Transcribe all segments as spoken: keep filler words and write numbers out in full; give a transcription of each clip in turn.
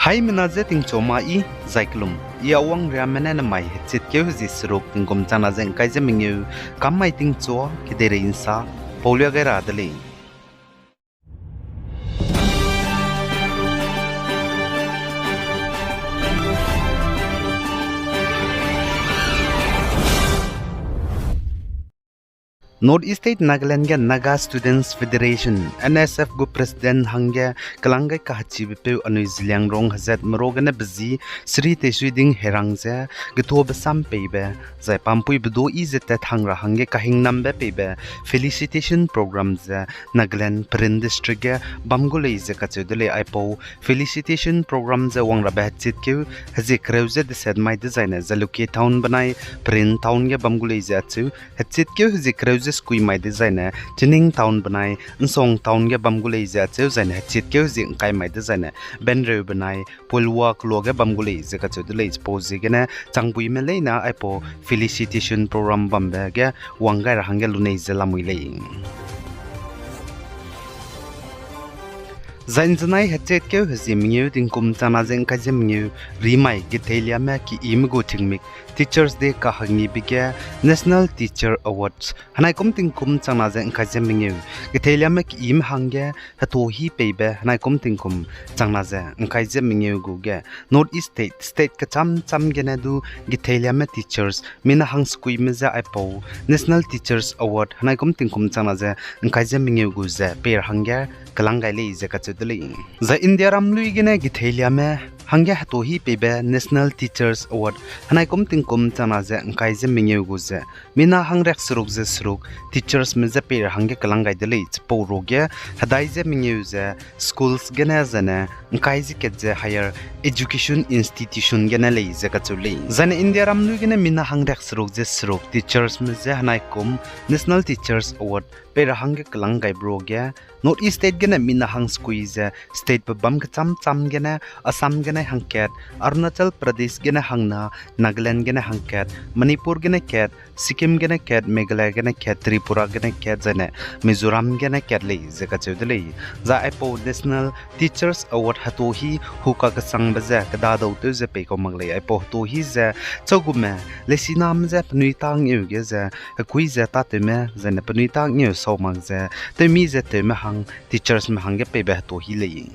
Haimena je tingchua ma i, zai kelum, i a wang riame ne namai hechitkeu hezie seruk tingkum changna ze ngkai ze mengeu, kam mai tingchua kedeirei nsa paulia gai ra de lei. North East State Nagaland ge Naga Students Federation, N S F gu president hangge kelang gai kahechibe peu anui Zeliangrong hezat merua gene bezi seri teisui ding herang ze, getuabe sam peibe, zai pampui bedu i ze tat hang ra hangge kahingnambe peibe felicitation program ze Nagaland Peren District ge bam gu lei ze kacheu de lei. Aipau felicitation program ze wang rabe hechitkeu hezie kereu ze deset mai dezaine Jalukie town benai Peren town ge bam gu lei ze acheu, hechitkeu hezie kereu ze sekui mai dezaine Chinning town benai Nsong town ge bam gu lei ze acheu, zaine hechitkeu hezie ngkai mai dezaine Benreu benai Poilwa keloa ge bam gu lei ze kacheu de lei. Chipau ziegene changbuime leine aipau felicitation program bambe ge wang gai ra hangge lunei ze lamui lei. Zai nzenai hechitkeu hezie mengeu tingkum changna ze ngkai ze mengeu rimai Getheiliame keime gu tingmik Teachers Day kahangibe ge National Teacher Awards henaikum tingkum changna ze ngkai ze mengeu Getheiliame keime hangge hetuahi peibe henaikum tingkum changna ze ngkai ze mengeu gu ge North East State, state kecham cham gene du Getheiliame teachers mina hang sekuime je aipau National Teachers Award henaikum tingkum changna ze ngkai ze mengeu gu ze pei ra hangge kelang gai lei ze kacheu de lei. Zai India ram lui gene Getheiliame hangge hetuahi peibe National Teachers Award henaikum tingkum changna ze ngkai ze mengeu gu ze mina hangriak seruk ze seruk teachersme je pei ra hangge kelang gai de lei. Chipau ruage hedai ze mengeu ze schools gene zaine ngkai ze kat ze higher education institution gene lei ze kacheu lei. Zaine India ram lui gene mina hangriak seruk ze seruk teachersme je henaikum National Teachers Award pei ra hangge kelang gaibe ruage North East State gene mina hang sekui ze state pe bam kecham cham gene Assam gene hangkat, Arunachal Pradesh gene hangna, Nagaland gene hangkat, Manipur gene kat, Sikkim gene kat, Meghalaya gene kat, Tripura gene kat, zaine Mizoram gene kat lei ze kacheu de lei. Zai aipau National Teachers Award hetuahi hu kakesangbe ze kedadau tew ze pei kau mak lei. Aipau hetuahi ze chagume leisiname je penui tâ ngeu ge ze hekui ze tâtewme zaine penui tâ ngeu sau mak ze tewmi ze tewme hang teachersme hangge peibe hetuahi lei.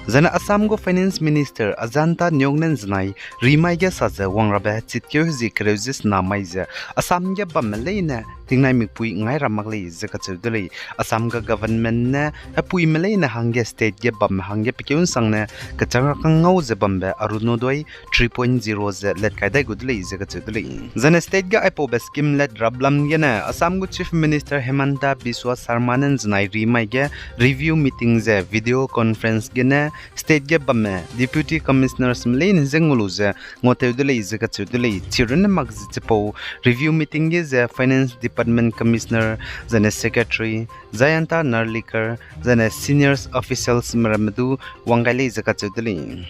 Zaine Assam gu Finance Minister Ajanta Neog ne nzenai rimai ge sa ze wang rabe hechitkeu hezie kereu ze sena mai ze Assam ge bamme leine tingnai mikpui ngai ra mak lei ze kacheu de lei. Assam ga government ne hepuime leine hangge state ge bamme hangge pekeu nsangne kechang ra kang ngau ze bambe Arunodoi three point zero ze let kai dai gu de lei ze kacheu de lei. Zaine state ge aipaube scheme let rablam gene Assam gu Chief Minister Himanta Biswa Sarma ne nzenai rimai ge review meeting ze video conference gene state ge bamme Deputy Commissionersme leine je ngulu ze nguatew de lei ze kacheu de lei. Chirunne mak ze chipau review meeting ge ze Finance Department Commissioner, zaine Secretary, Jayanta Narlikar, zaine seniors officialsme ramme du wang gai lei ze kacheu de lei.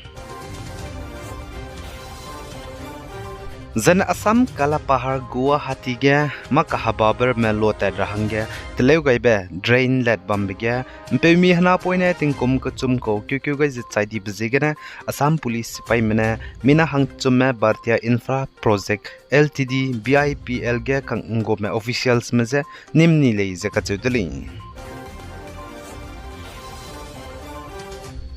Zaine Assam Kalapahar Guwahati ge mâ kahababe ramme lotat ra hangge teleu gaibe drain let bambe ge mpeumi henapoine tingkum kechum kau keu keu gai ze chai dibe ziegene Assam Police sipaime ne mina hangchumme Bhartiya Infra Project Ltd, B I P L ge kanggume officialsme je nîm ni lei ze kacheu de lei.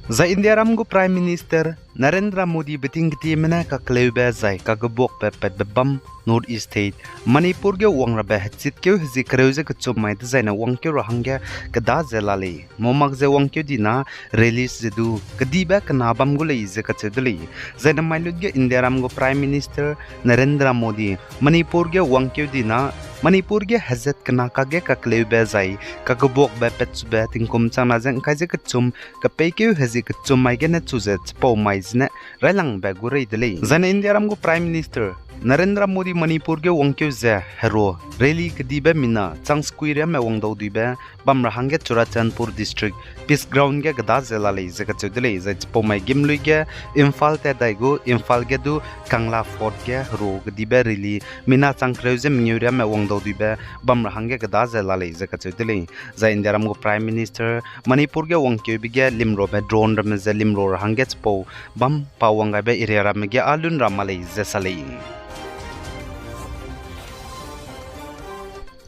Zai India ram gu Prime Minister Narendra Modi beting ketieme ne kakleube zai kagebuakbe patbe bam North East State Manipur ge wang rabe hechitkeu hezie kereu ze kechum mai dezaine wangkeu ra hangge keda ze la lei. Mamak ze wangkeu dina release ze du kedibe kena bam gu lei ze kacheu de lei. Zaine mailut ge India ram gu Prime Minister Narendra Modi Manipur ge wangkeu dina Manipur ge hezat kena kage kakleube zai kagebuakbe patchube tingkum changna ze ngkai ze kechum kapeikeu hezie kechum mai gene chu ze chipau mai zene railangbe gu rei de lei. Zaine India ram gu Prime Minister Narendra Modi Manipur ge wangkeu ze hero rally kedibe mina chang sekui riamme wangdau duibe bam ra hangge Churachandpur District Peace Ground ge keda ze la lei ze kacheu de lei. Zai chipau mai gimlui ge Imphal tat dai gu Imphal ge du Kangla Fort ge hero kedibe rally mina chang kereu ze mengeu riamme wangdau duibe bam ra hangge keda ze la lei ze kacheu de lei. Zai Indiaram gu Prime Minister Manipur ge wangkeube ge limrobe drone ramme ze limro ra hangge chipau bam pa wang gaibe area ramme ge â lun ra ma lei ze sa lei.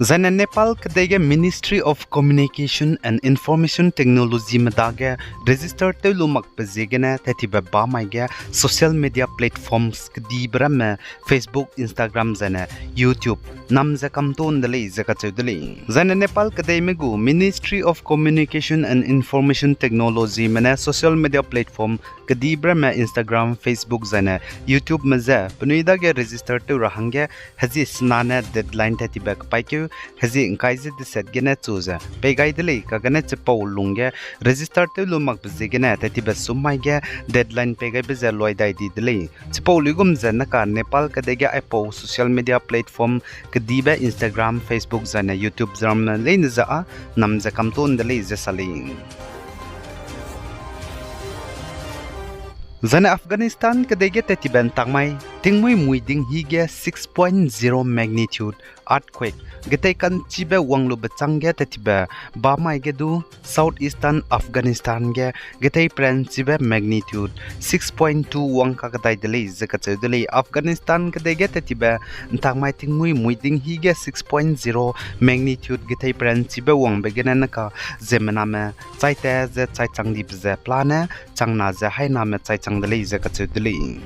Zaine Nepal kedei ge Ministry of Communication and Information Technologyme dage register tew lu makbe ziegene tattibe bamai ge social media platforms kedibe ramme Facebook, Instagram zaine YouTube nam ze kamton de lei ze kacheu de lei. Zaine Nepal kedeime gu Ministry of Communication and Information Technologyme ne social media platform kedibe ramme Instagram, Facebook zaine YouTubeme je penui dage register tew ra hangge hezie sena ne deadline tattibe kepaîkeu hezie ngkai ze deset gene chu ze pei gai de lei. Kagene chipau lungge register tew lu makbe ziegene tattibe sum mai ge deadline pei gaibe ze luai dai di de lei. Chipau luigum ze neka Nepal kedei ge aipau social media platform kedibe Instagram, Facebook zaine YouTube ze ramme leine ze â nam ze kamton de lei ze sa lei. Zaine Afghanistan kedei ge tattibe ntak mai tingmuî mui ding hi ge six point zero magnitude earthquake getei ka'nchibe wang lube chang ge tattibe bamai ge du South Eastern Afghanistan ge getei peranchibe magnitude six point two wang kakdai de lei ze kacheu de lei. Afghanistan kedei ge tattibe ntak mai tingmuî mui ding hi ge six point zero magnitude getei peranchibe wangbe gene neka ziemmename chai ta ze chai chang dibe ze pelane changna ze hainame chai chang de lei ze kacheu de lei.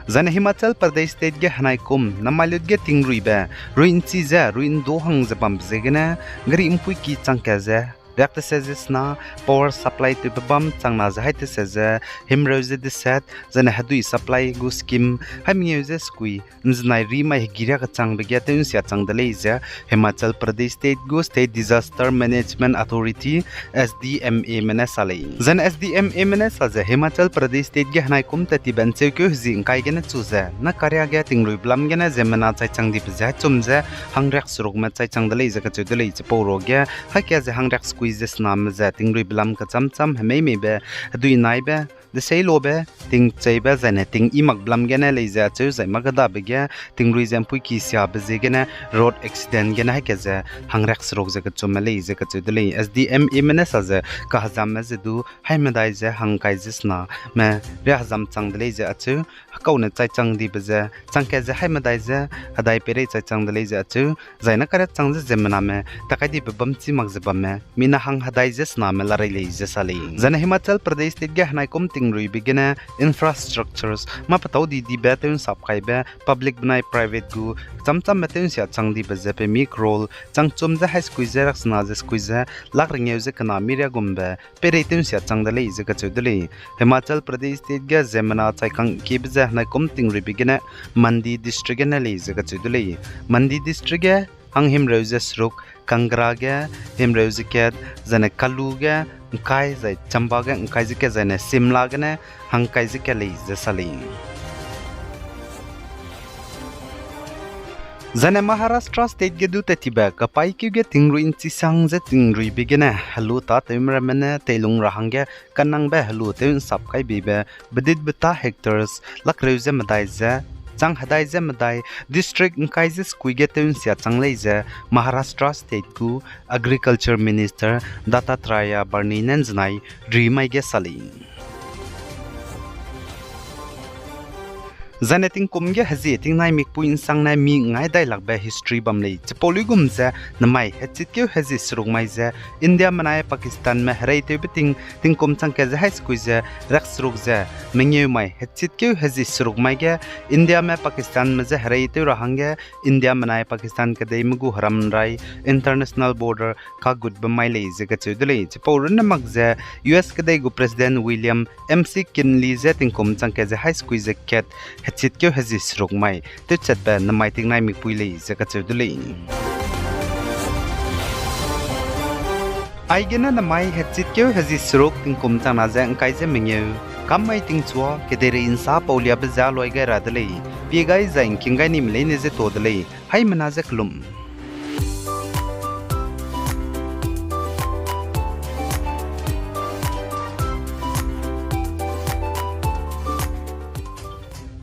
Zaine Himachal Pradesh State ge henaikum namai lut ge tingruibe rui nchi ze rui ndu hang ze bambe ziegene gari mpuiki changkat ze riak teset ze sena power supply tewbe bam changna ze hai teset ze himreu ze deset, zaine hedui supply gu scheme hai mengeu ze sekui nzenai ri mai hegî riak kechangbe ge tew nsia chang de lei ze Himachal Pradesh State gu State Disaster Management Authority, S D M Ame ne sa lei. Zaine S D M Ame ne sa ze Himachal Pradesh State ge henaikum tattibe ncheukeu hezie ngkai gene chu ze nakaria ge tingruibe lam gene ziemmena chai chang dibe ze haichum ze hangriak serukme chai chang de lei ze kacheu de lei. Chipau ruage haika ze hangriak sekui ze sename ze tingruibe lam kecham cham hemeimeibe, hedui naibe, deseilobe, tingcheibe zaine ting i makbe lam gene lei ze acheu zai mâ kêdabe ge tingrui ze mpuiki siabe ziegene road accident gene haika ze hangriak seruk ze kechumme lei ze kacheu de lei. S D M Ame ne sa ze kahezamme ze du haimedai ze hangkai ze sename riahezam chang de lei ze acheu, hekaune chai chang dibe ze changkat ze haimedai ze hedai peirei chai chang de lei ze acheu, zai nakaria chang ze ziemmename takai dibe bam chî mak ze bamme mina hanghedai ze sename larei lei ze sa lei. Zaine Himachal Pradesh State ge henaikum tingruibe gene infrastructures mâ petâu di dibe tew nsap kaibe public benai private gu kechamchamme tew nsia chang dibe ze pemi crore changchum ze hai sekui ze riaksena ze sekui ze lak rengeu ze kena mi riagumbe peirei tew nsia chang de lei ze kacheu de lei. Himachal Pradesh State ge ziemmena chai kangkiebe ze henaikum tingruibe gene Mandi District gene lei ze kacheu de lei. Mandi District ge hanghimreu ze seruk, Kangra ge himreu ze kat, zaine Kallu ge ngkai, zai Chamba ge ngkai ze kat, zaine Shimla gene hangkai ze kat lei ze sa lei. Zaine Maharashtra State ge du tattibe kapaîkeu ge tingrui nchisang ze tingruibe gene helu tâtewme ramme ne teilung ra hangge kanangbe helu tew nsap kai beibe beditbe ta hectares lakreu ze medai ze chang hedai ze medai district ngkai ze sekui ge tew nsia chang lei ze Maharashtra State gu Agriculture Minister Dattatreya Barne ne nzenai ri mai ge sa lei. Zaine tingkum ge hezie tingnai mikpui nsangne mi ngai dailakbe history bam lei. Chipau luigum ze nemai hechitkeu hezie seruk mai ze India menai Pakistanme hereitewbe ting tingkum changkat ze hai sekui ze riakseruk ze mengeu mai hechitkeu hezie seruk mai ge Indiame Pakistanme je hereitew ra hangge India menai Pakistan kedeime gu heram rai international border kagutbe mai lei ze kacheu de lei. Chipau runne mak ze U S kedei gu President William M C Kinley je tingkum changkat ze hai sekui ze kat hechitkeu hezie seruk mai tewchatbe nemai tingnai mikpui lei ze kacheu de lei. Aigene nemai hechitkeu hezie seruk tingkum changna ze ngkai ze mengeu kam mai tingchua kedeirei ’nsa pauliabe ze a luai gai ra de lei, pie gai zai ’ngking gai nime leine je tuâ de lei, haimena je kelum.